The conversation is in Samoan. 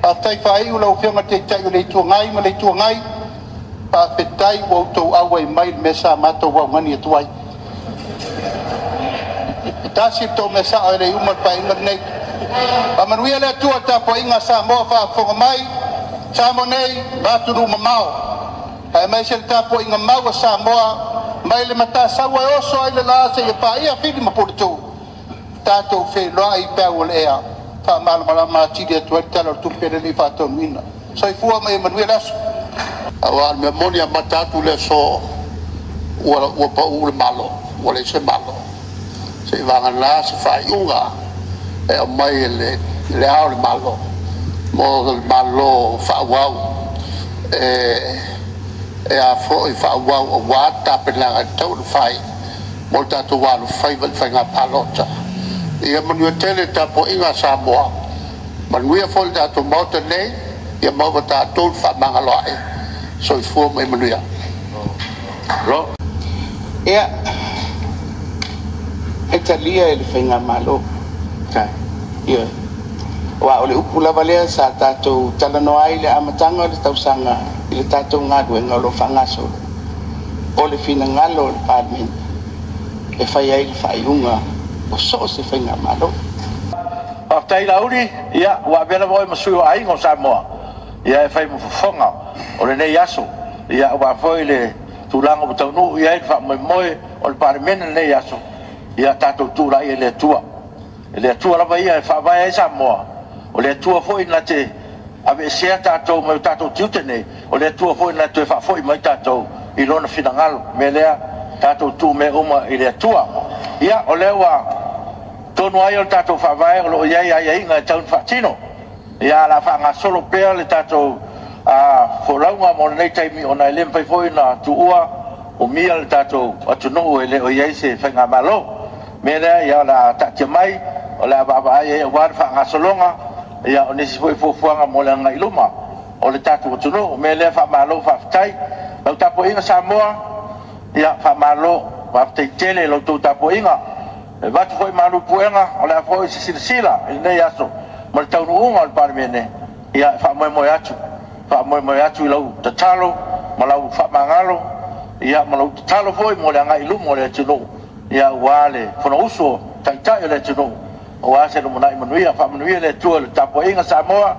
Faafetai faaiu lau Afioga i le Taitai o le Itu Agai ma le Itu Agai, faafetai ua outou auai mai i le mea sa matou augani atu ai. E tasi le tou mea sao e le i uma le Paeaiga lenei. Faamanuia le Atua i le tapuaiga a Samoa o faafofoga mai, Samoa nei ma atunuu mamao, aemaise le tapuaiga mau a Samoa mai le Matasaua e oso ai le la seia paia Fili ma Puletuu. Tatou feiloai i peau o le ea e faamalamalama atili atu ai le Tala o le Tupe i le faataunuuina. Soifua ma ia manuia le aso. Aua o le mea moni e amata atu le aso ua pau le Malo, ua leai se Malo, seiavagana se faaiuga e aumai e Le Ao o le Malo mo le Malo faaauau e faaauau aua tapenaga e tatau ona fai mo le tatou alofaiva i le faiga palota. Ia manuia tele le tapuaiga a Samoa, manuia foi le tatou Maota nei, ia maua e tatou le fefaamagaloai. Soifua ma ia manuia. Ia, e talia e le Faigamalo, ioe, aua o le upu lava lea sa tatou talanoa ai i le amataga o le tausaga i le tatou galuega o lo o faagasolo, o le finagalo o le Palemene e fai ai le faaiuga o so o se Faigamalo. Faafetai Laauli, ia ua avea lava oe ma sui o Aiga o Samoa e fai ma fofoga o lenei aso, aua foi le tulaga ua taunuu i ai le faamoemoe o le Palemene i lenei aso. Ia tatou tuu laia i le Atua. O le Atua lava ia e faavae ai Samoa, o le Atua foi na te aveesea tatou mai o tatou tiute nei, o le Atua foi na te toe faafoi mai tatou i Lona finagalo. O le mea lea, tatou tuu mea uma i le Atua. Ia, o lea ua tonu lava ia o le tatou Faavae o lo o i ai aiaiga e tatau ona faatino, ae o le a faagasolo pea le tatou folauga mo lenei taimi, ona e le mafai foi ona tuua umia le tatou atunuu e le o i ai se faigamalo. O le mea lea o le a taatia mai o le a vaavaai i ai aua le faagasologa o nisi foi fuafuaga mo le agai i luma o le tatou atunuu. O le mea lea, faamalo faafetai. Lau tapuaiga Samoa, ia faamalo, faafetai tele i la outou tapuaiga. E avatu foi malu i puega, o le a foi se silasila i lenei aso ma le taunuuga o le Palemene, ia e faamoemoe atu, faamoemoe atu i lau tatalo ma lau faamagalo ma lau tatalo foi mo le agai i luma o le atunuu, aua le Fonousu a Taitai o le atunuu aua se lumanai manuia. Faamanuia le Atua i le tapuaiga Samoa.